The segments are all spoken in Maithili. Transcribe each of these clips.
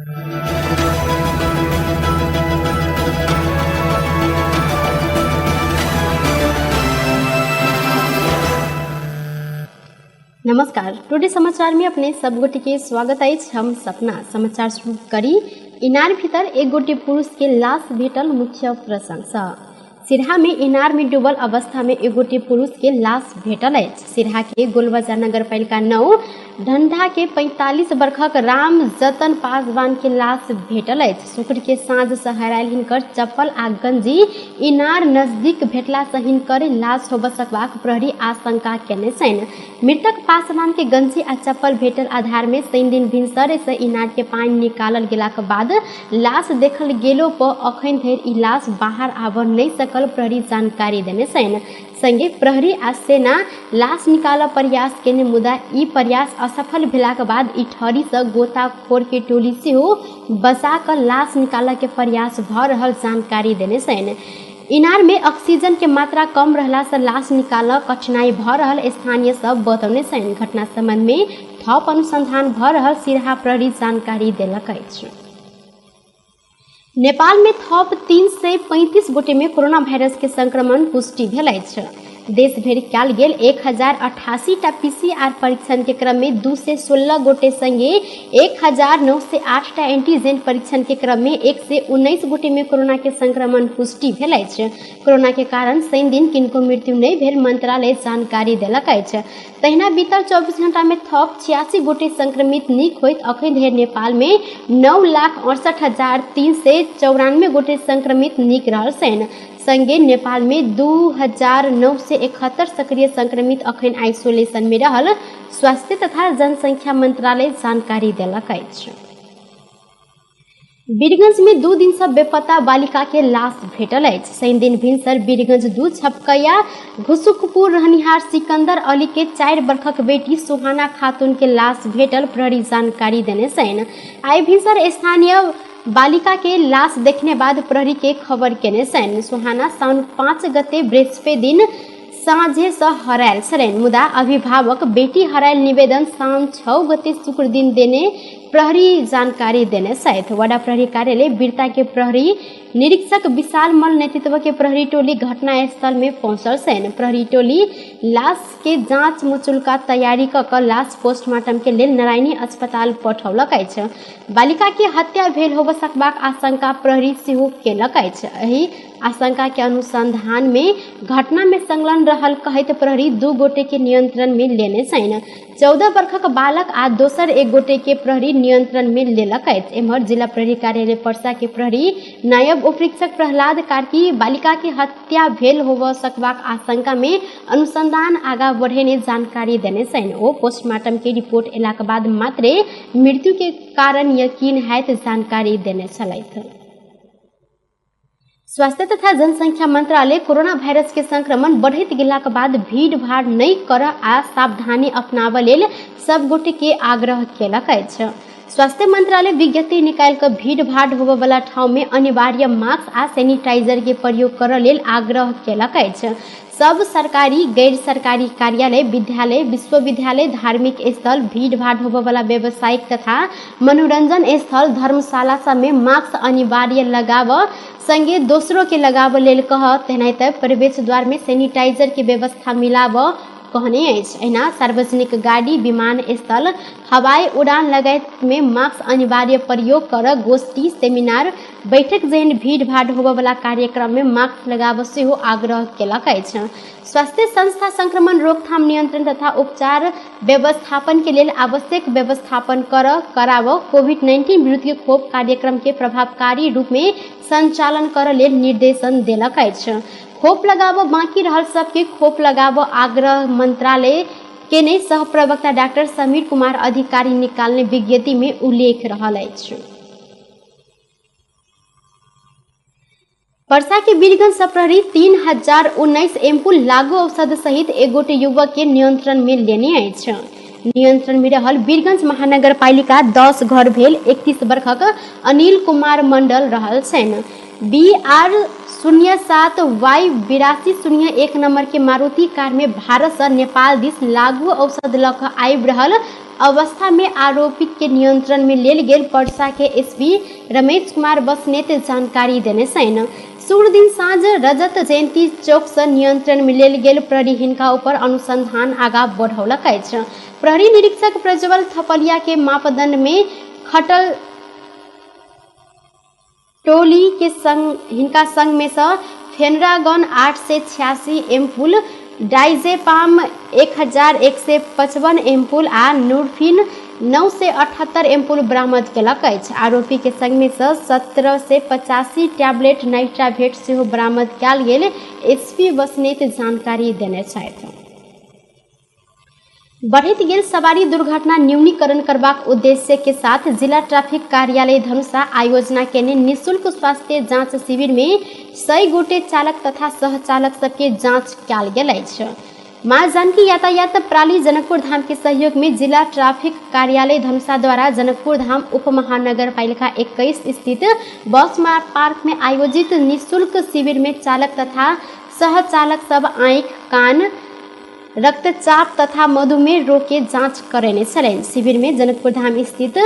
नमस्कार, टुडे समाचार में अपने सब गोटे के स्वागत अछि। हम सपना समाचार शुरू करी। इनार भीतर एक गोटे पुरुष के लाश भेटल मुख्य प्रसंग। सिरहा में इनार में डूबल अवस्था में एक गोटे पुरुष के लाश भेटल अछि। सिरहा के गोलबाजार नगरपालिका 9 ढंढा के 45 बरखक राम जतन पासवान के लाश भेटल अछि। शुक्र के साँझ से हरायल हिनकर चप्पल आ गंजी इनार नजदीक भेटला से हिनकर लाश होब सकबाक प्रहरी आशंका केने छनि। मृतक पासवान के गंजी आ चप्पल भेटल आधार में शनि दिन भिनसरे से इनार के पानि निकालल गेलाक बाद लाश देखल गेलो पर अखन धरि ई लाश बाहर आबऽ नहि सकल प्रहरी जानकारी देने छनि। संगे प्रहरी आ सेना लाश निकालऽ प्रयास केने मुदा ई प्रयास असफल भेलाक बाद इटहरी से गोताखोर के टोली सेहो बचा कऽ लाश निकालऽ के प्रयास भऽ रहल जानकारी देने छनि। इनार में ऑक्सीजन के मात्रा कम रहला से लाश निकालऽ कठिनाई भऽ रहल स्थानीय सब बतौने छनि। घटना संबंध में थप अनुसंधान भऽ रहल सिरहा प्रहरी जानकारी देलक अछि। नेपाल में थप 335 गोटे में कोरोना वायरस के संक्रमण पुष्टि भेल अछि। देश भरि कयल गेल 1088 टा पीसीआर परीक्षण के क्रम में 216 गोटे संगे 1908 टा एंटीजन परीक्षण के क्रम में 119 गोटे में कोरोना के संक्रमण पुष्टि भेल अछि। कोरोना के कारण शनि दिन किनको मृत्यु नहि भेल मंत्रालय जानकारी देलक अछि। तहिना बीतल 24 घंटा में थप 86 गोटे संक्रमित नीक होइत अखन धरि नेपाल में 9,68,394 गोटे संक्रमित नीक रहल छनि। संगे नेपाल में 2971 सक्रिय संक्रमित अखन आइसोलेशन में रहल स्वास्थ्य तथा जनसंख्या मंत्रालय जानकारी देलक अछि। वीरगंज में 2 दिन से बेपता बालिका के लाश भेटल अछि। शनि दिन भिनसर वीरगंज 2 छपकैया घुसुकपुर रहनिहार सिकंदर अली के 4 बरखक बेटी सुहाना खातून के लाश भेटल प्रहरी जानकारी देने छनि। आइ भिनसर स्थानीय बालिका के लाश देखने बाद प्रहरी के खबर केने छनि। सुहाना साउन 5 गते बृहस्पति दिन साँझे से हरायल छलनि, मुदा अभिभावक बेटी हरायल निवेदन साउन 6 गते शुक्र दिन देने प्रहरी जानकारी देने छथि। वडा प्रहरी कार्यालय बिरता के प्रहरी निरीक्षक विशाल मल्ल नेतृत्व के प्रहरी टोली घटनास्थल में पहुंचल छनि। प्रहरी टोली लाश के जांच मुचुल्का तैयारी क क लाश पोस्टमार्टम के लेल नारायणी अस्पताल पठौलक अछि। बालिका के हत्या भेल होब सकबाक आशंका प्रहरी सेहो केलक अछि। एहि आशंका के अनुसंधान में घटना में संलग्न रहल कहैत प्रहरी 2 गोटे के नियंत्रण में लेने छनि। 14 बरखक बालक आ दोसर एक गोटे के प्रहरी नियंत्रण में लेलक अछि। एम्हर जिला प्रहरी कार्यालय परसा के प्रहरी नायब उपरीक्षक प्रहलाद कार्की बालिका के हत्या भेल होब सकबाक आशंका में अनुसंधान आगा बढ़ेने जानकारी देने छनि। ओ पोस्टमार्टम के रिपोर्ट एलाक बाद मात्रे मृत्यु के कारण यकीन हैत जानकारी देने छलथि। स्वास्थ्य तथा जनसंख्या मंत्रालय कोरोना वायरस के संक्रमण बढ़ैत गेलाक बाद भीड़ भाड़ नहि करऽ आ सावधानी अपनाबऽ लेल सब गोटे के आग्रह केलक अछि। स्वास्थ्य मंत्रालय विज्ञप्ति निकालि कऽ भीड़ भाड़ होबयवला ठाउँ में अनिवार्य मास्क आ सैनिटाइजर के प्रयोग करऽ लेल आग्रह केलक अछि। सब सरकारी गैर सरकारी कार्यालय, विद्यालय, विश्वविद्यालय, धार्मिक स्थल, भीड़ भाड़ होबयवला व्यावसायिक तथा मनोरंजन स्थल, धर्मशाला सब में मास्क अनिवार्य लगाबऽ संगे दोसरो के लगाबऽ लेल कहऽ, तेनाहिते प्रवेश द्वार में सैनिटाइजर के व्यवस्था मिलाबऽ कहने अछि। एहिना सार्वजनिक गाड़ी, विमान स्थल, हवाई उड़ान लगायत में मास्क अनिवार्य प्रयोग करऽ, गोष्ठी, सेमिनार, बैठक जेहन भीड़ भाड़ होबयवला कार्यक्रम में मास्क लगाबऽ सेहो आग्रह केलक अछि। स्वास्थ्य संस्था संक्रमण रोकथाम, नियंत्रण तथा उपचार व्यवस्थापन के लेल आवश्यक व्यवस्थापन करऽ कराबऽ, कोविड-19 विरुद्ध के खोप कार्यक्रम के प्रभावकारी रूप में संचालन करऽ लेल निर्देशन देलक अछि। खोप लगाबऽ बाँकी रहल सबके खोप लगाबऽ आग्रह मंत्रालय केने सह प्रवक्ता डाक्टर समीर कुमार अधिकारी निकालने विज्ञप्ति में उल्लेख रहल अछि। परसा के वीरगंज से प्रहरी 3019 एम्पुल लागू औषध सहित एक गोटे युवक के नियंत्रण में लेने अछि। नियंत्रण में रहल वीरगंज महानगरपालिका 10 घर भेल 31 बरखक अनिल कुमार मंडल रहल छनि। BR 07 Y 8201 number के मारुति कार में भारत से नेपाल दिस लागू औषध लऽ कऽ आबि रहल अवस्था में आरोपित के नियंत्रण में लेल गेल पर्सा के एसपी रमेश कुमार बस्नेत जानकारी देने छनि। शुक्र दिन साँझ रजत जयंती चौक से नियंत्रण में लेल गेल प्रहरी हिनका ऊपर अनुसंधान आगा बढ़ौलक अछि। प्रहरी निरीक्षक प्रज्वल थपलिया के मापदंड में खटल टोली के संग हिनका संग में से फेनरागन 886 एम्पुल, डाइजेपाम 1155 एम्पुल आ नूरफिन 978 एम्पुल बरामद केलक अछि। आरोपी के संग में से 1785 टैबलेट नाइट्राभेट सेहो बरामद कयल गेल एसपी बस्नेत जानकारी देने छथि। बढ़ैत गेल सवारी दुर्घटना न्यूनीकरण करबाक उद्देश्य के साथ जिला ट्रैफिक कार्यालय धनुषा आयोजना केने निःशुल्क स्वास्थ्य जाँच शिविर में 100 गोटे चालक तथा सहचालक सबके जाँच कयल गेल अछि। माँ जानकी यातायात प्रणाली जनकपुर धाम के सहयोग में जिला ट्रैफिक कार्यालय धनुषा द्वारा जनकपुर धाम उप महानगरपालिका 21 स्थित बस पार्क में आयोजित निःशुल्क शिविर में चालक तथा सहचालक सब आँखि, कान, रक्तचाप तथा मधुमेह रोग के जाँच करेने छलनि। शिविर में जनकपुर धाम स्थित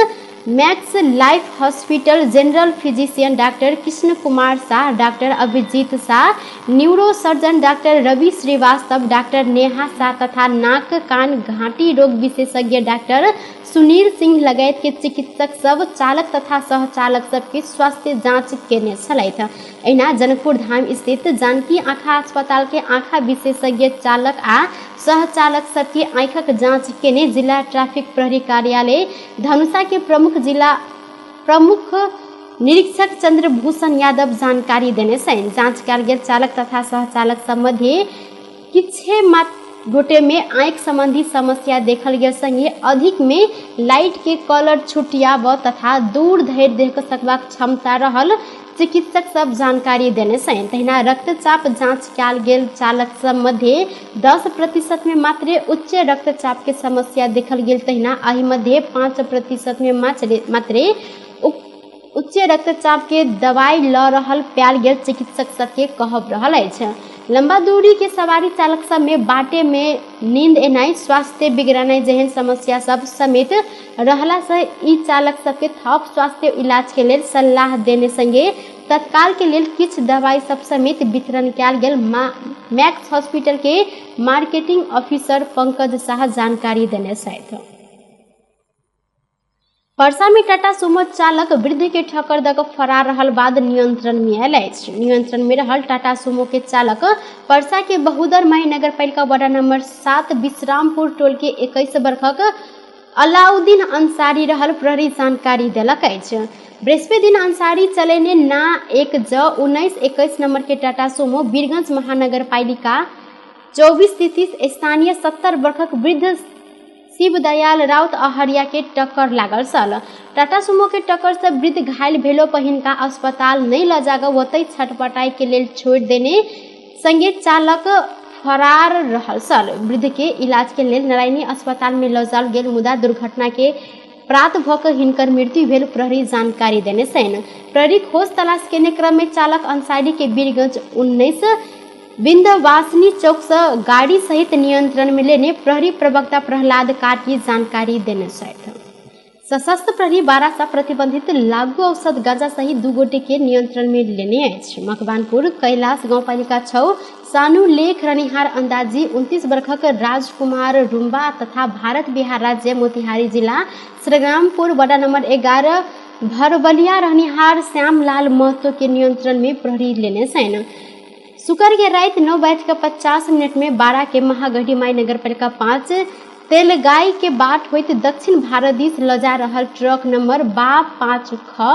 Max Life hospital general physician doctor Krishna Kumar Shah, doctor Abhijeet Shah, neuro surgeon doctor Ravi Srivastava, doctor Neha Shah तथा नाक कान घाटी रोग विशेषज्ञ डॉक्टर सुनील सिंह लगायत के चिकित्सक सब चालक तथा सहचालक सबके स्वास्थ्य जाँच केने छलथि। एहिना जनकपुर धाम स्थित जानकी आँखा अस्पताल के आँखा विशेषज्ञ चालक आ सहचालक सबके आँखक जाँच केने जिला ट्रैफिक प्रहरी कार्यालय धनुषा के प्रमुख निरीक्षक चंद्रभूषण यादव जानकारी देने छनि। जाँच कयल गेल चालक तथा सहचालक सब मध्ये किछे गोटे में आँखि संबंधी समस्या देखल गेल संगे अधिक में लाइट के कलर छुटियाब तथा दूर धरि देख सकबाक क्षमता रहल चिकित्सक सब जानकारी देने छनि। तहिना रक्तचाप जाँच कयल गेल चालक सब मध्ये 10% में मात्रे उच्च रक्तचाप के समस्या देखल गेल, तहिना एहि मध्ये 5% में मात्रे उच्च रक्तचाप के दवाई ल रहल पायल गेल चिकित्सक सबके कहब रहल अछि। लंबा दूरी के सवारी चालक सब में बाटे में नींद एनाइ, स्वास्थ्य बिगड़नाइ जेहन समस्या सब समेत रहला से ई चालक सबके थप स्वास्थ्य इलाज के लेल सलाह देने संगे तत्काल के लेल किछु दवाई सब समेत वितरण कयल गेल मैक्स हॉस्पिटल के मार्केटिंग ऑफिसर पंकज शाह जानकारी देने छथि। परसा में टाटा सुमो चालक वृद्ध के ठक्कर दऽ कऽ फरार रहल बाद नियंत्रण में आयल अछि। नियंत्रण में रहल टाटा सुमो के चालक परसा के बहुदर माई नगरपालिका वार्ड नंबर 7 विश्रामपुर टोल के 21 वर्षक अलाउद्दीन अंसारी रहल प्रहरी जानकारी देलक अछि। बृहस्पति दिन अंसारी चलेने ना 1 ज 1921 नंबर के टाटा सुमो वीरगंज महानगरपालिका 24 तिथि स्थानीय 70 वर्षक वृद्ध शिवदयाल राउत अहरिया के टक्कर लागल छल। टाटा सुमो के टक्कर से वृद्ध घायल भेलो पर हिनका अस्पताल नहीं ल जाकर ओतहि छटपटाई के लेल छोड़ देने संगे चालक फरार रहल छल। वृद्ध के इलाज के लेल नारायणी अस्पताल में ल जाल गेल, मुदा दुर्घटना के प्रात भऽ कऽ हिनकर मृत्यु भेल प्रहरी जानकारी देने छनि। प्रहरी खोज तलाश केने क्रम में चालक अंसारी के वीरगंज 19 विंध्यवासिनी चौक से गाड़ी सहित नियंत्रण में लेने प्रहरी प्रवक्ता प्रहलाद कार्की जानकारी देने छथि। सशस्त्र प्रहरी 12 सँ प्रतिबंधित लागू औषध गांजा सहित 2 गोटे के नियंत्रण में लेने अछि। मकवानपुर कैलाश गाउँपालिका 6 सानु लेख रनिहार अंदाजी 29 वर्षक राजकुमार रुम्बा तथा भारत बिहार राज्य मोतिहारी जिला श्रीरामपुर वडा नंबर 11 भरबलिया रहनिहार श्यामलाल महतो के नियंत्रण में प्रहरी लेने छनि। शुक्र के राति 9:50 में 12 के महागढ़ी माई नगरपालिका 5 तेलगाई के बाट होइत दक्षिण भारत दिस ल जा रहल ट्रक नंबर बा 5 ख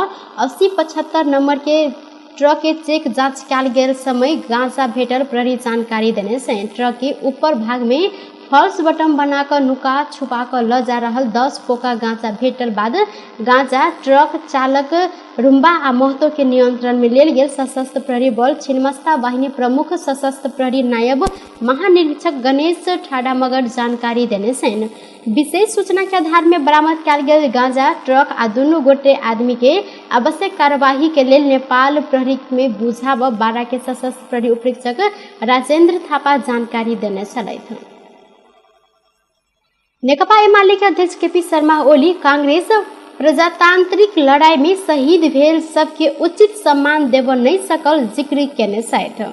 8075 नंबर के ट्रक के चेक जांच कयल गेल समय गांजा भेटल प्रहरी जानकारी देने छनि। ट्रक के ऊपर भाग में फॉल्स बटन बना कऽ नुका छुपा कऽ ल जा रहल 10 पोका गांजा भेटल बाद गांजा ट्रक चालक रुम्बा आ महतो के नियंत्रण में लेल गेल सशस्त्र प्रहरी बल छिन्नमस्ता वाहिनी प्रमुख सशस्त्र प्रहरी नायब महानिरीक्षक गणेश ठाडा मगर जानकारी देने छनि। विशेष सूचना के आधार में बरामद कयल गेल गांजा ट्रक आ दुनू गोटे आदमी के आवश्यक कार्यवाही के लेल नेपाल प्रहरी में बुझाब 12 के सशस्त्र प्रहरी उपरीक्षक राजेंद्र थापा जानकारी देने छलथि। नेकपा एमाले के अध्यक्ष केपी शर्मा ओली कांग्रेस प्रजातांत्रिक लड़ाई में शहीद भेल सबके उचित सम्मान देव नहीं सकल जिक्र केने छथि।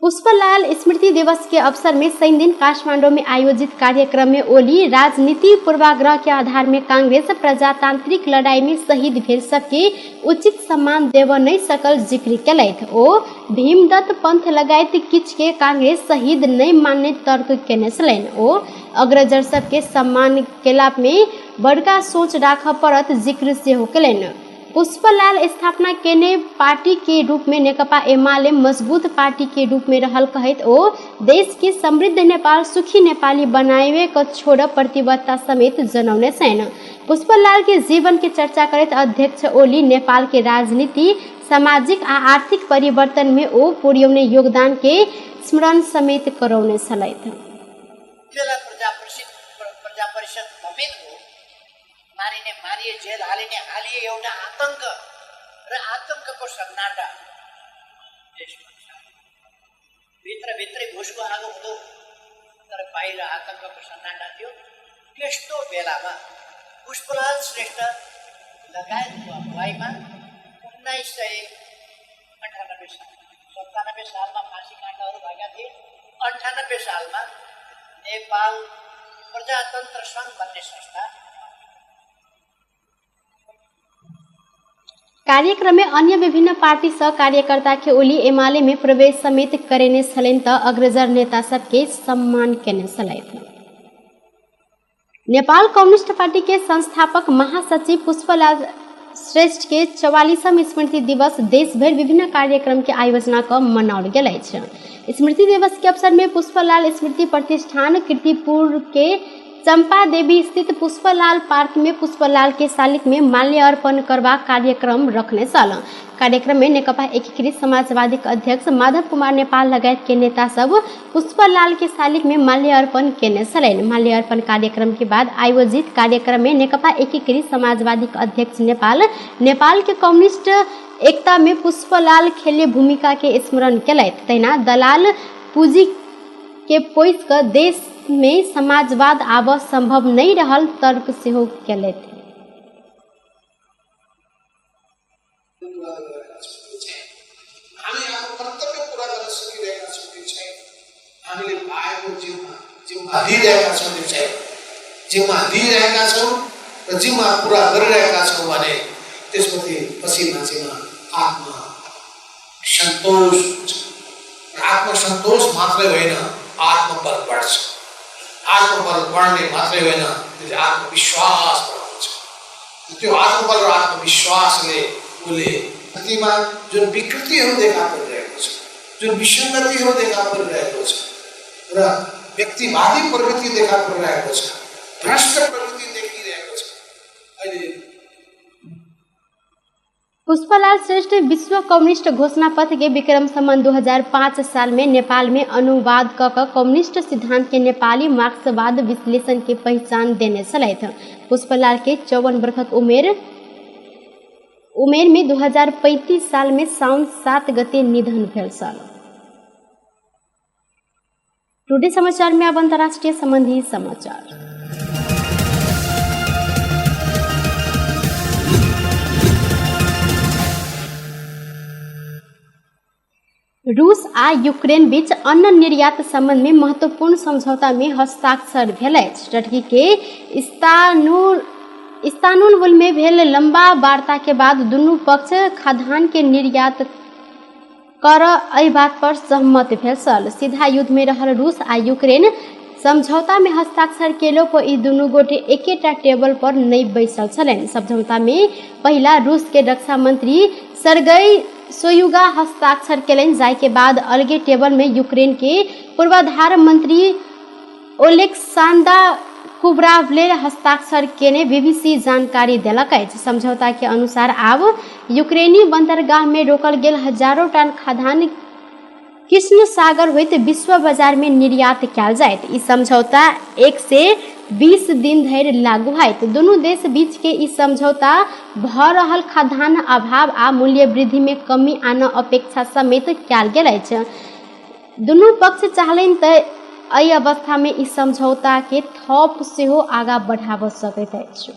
पुष्पलाल स्मृति दिवस के अवसर में शनि दिन काठमांडू में आयोजित कार्यक्रम में ओली राजनीति पूर्वाग्रह के आधार में कांग्रेस प्रजातांत्रिक लड़ाई में शहीद भेल सबके उचित सम्मान देव नहीं सकल जिक्र केलथि। ओ भीमदत्त पंथ लगायत किछ के कांग्रेस शहीद नहीं मानने तर्क केने छलनि। ओ अग्रजर सबके सम्मान केला में बड़का सोच राखऽ पड़त जिक्र सेहो केलनि। पुष्पलाल स्थापना केने पार्टी के रूप में नेकपा एमाले मजबूत पार्टी के रूप में रहल कहैत ओ देश के समृद्ध नेपाल सुखी नेपाली बनावे क छोड़ प्रतिबद्धता समेत जनौने छनि। पुष्पलाल के जीवन के चर्चा करैत अध्यक्ष ओली नेपाल के राजनीति, सामाजिक आ आर्थिक परिवर्तन में ओ पुर्यौने योगदान के स्मरण समेत करौने छलथि। प्रजा परिषद समेत हो, मारिने मारिए, जेल हालिने हालिए, एउटा आतङ्क र आतङ्कको सन्नाटा देशमा छ। भित्रभित्रै भुसको आगो हुँदो, तर बाहिर आतङ्कको सन्नाटा थियो। त्यस्तो बेलामा पुष्पलाल श्रेष्ठ लगायतको अगुवाईमा 1998 साल, 97 सालमा फाँसी काण्डहरू भएका थिए। 98 सालमा नेपाल प्रजातन्त्र सङ्घ भन्ने संस्था। कार्यक्रम में अन्य विभिन्न पार्टी सह कार्यकर्ता के ओली एमाले में प्रवेश समेत करेने छलनि त अग्रजर नेता सबके सम्मान केने छलथि। नेपाल कम्युनिस्ट पार्टी के संस्थापक महासचिव पुष्पलाल श्रेष्ठ के 44म स्मृति दिवस देशभरि विभिन्न कार्यक्रम के आयोजना क मनाओल गेल अछि। स्मृति दिवस के अवसर में पुष्पलाल स्मृति प्रतिष्ठान कीर्तिपुर के चंपा देवी स्थित पुष्पलाल पार्क में पुष्पलाल के शालिक में माल्यार्पण करबाक कार्यक्रम रखने छल। कार्यक्रम में नेकपा एकीकृत समाजवादी के अध्यक्ष माधव कुमार नेपाल लगायत के नेता सब पुष्पलाल के शालिक में माल्यार्पण केने छलनि। माल्यार्पण कार्यक्रम के बाद आयोजित कार्यक्रम में नेकपा एकीकृत समाजवादी के अध्यक्ष नेपाल नेपाल के कम्युनिस्ट एकता में पुष्पलाल खेलने भूमिका के स्मरण केलथि। तहिना दलाल पूंजी के पोसि कऽ देश में समाजवाद आबऽ संभव नहीं रहल तर्क सेहो केलथि। हामी आफ्नो कर्तव्य पुरा गर्न सकिरहेका छौँ कि छैन, हामीले पाएको जिम्मा लिइरहेका छौँ कि छैन, जिम्मा लिइरहेका छौँ र जिम्मा पुरा गरिरहेका छौँ भने त्यसपछि पछि मान्छेमा आत्म सन्तोष हुन्छ। र आत्मसन्तोष मात्रै होइन, आत्मबल बढ्छ। आत्मबल बढ्ने मात्रै होइन, त्यसले आत्मविश्वास बढाउँछ। त्यो आत्मबल र आत्मविश्वासले उसले प्रतिमा जुन विकृतिहरू देखा परिरहेको छ, जुन विसङ्गतिहरू देखा परिरहेको छ र व्यक्तिवादी प्रवृत्ति देखा परिरहेको छ, भ्रष्ट प्रवृत्ति देखिरहेको छ अहिले। पुष्पलाल श्रेष्ठ विश्व कम्युनिस्ट घोषणा पत्र के विक्रम संवत 2005 साल में नेपाल में अनुवाद क कम्युनिस्ट सिद्धांत के नेपाली मार्क्सवाद विश्लेषण के पहचान देने छलथि। पुष्पलाल के 54 वर्षक उमेर में 2035 साल में साउन 7 गते निधन भेल छल। टुडे समाचार में अब अंतर्राष्ट्रीय संबंधी समाचार। रूस आ यूक्रेन बीच अन्न निर्यात संबंध में महत्वपूर्ण समझौता में हस्ताक्षर भेल अछि। टर्की के इस्तानुल में भेल लंबा वार्ता के बाद दुनू पक्ष खाद्यान्न के निर्यात कर एहि बात पर सहमत भेल छल। सीधा युद्ध में रहल रूस आ यूक्रेन समझौता में हस्ताक्षर केलो पर ई दुनू गोटे एकेटा टेबल पर नहीं बैसल छलनि। समझौता में पहिला रूस के रक्षा मंत्री सर्गेई शोइगु हस्ताक्षर केलनि, जाहि के बाद अलगे टेबल में यूक्रेन के पूर्वाधार मंत्री ओलेक्सांडर कुब्रावले हस्ताक्षर केने बीबीसी जानकारी देलक अछि। समझौता के अनुसार आब यूक्रेनी बंदरगाह में रोकल गेल हजारों टन खाद्यान्न कृष्ण सागर होइत विश्व बाजार में निर्यात कयल जायत। ई समझौता 1 से 20 दिन धरि लागू होयत। दुनू देश बीच के ई समझौता भऽ रहल खाद्यान्न अभाव आ मूल्य वृद्धि में कमी आनऽ अपेक्षा समेत कयल गेल अछि। दुनू पक्ष चाहलनि तऽ एहि अवस्था मे ई समझौता के थप सेहो आगा बढ़ाबऽ सकैत अछि।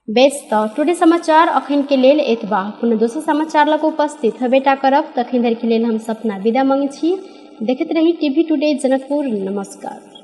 बेस तऽ टुडे समाचार अखन के लेल एतबा। पुनः दोसर समाचार लग उपस्थित हेबेटा करब, तखन धरि के लेल हम सपना विदा मांगै छी। देखैत रही टीवी टुडे जनकपुर। नमस्कार।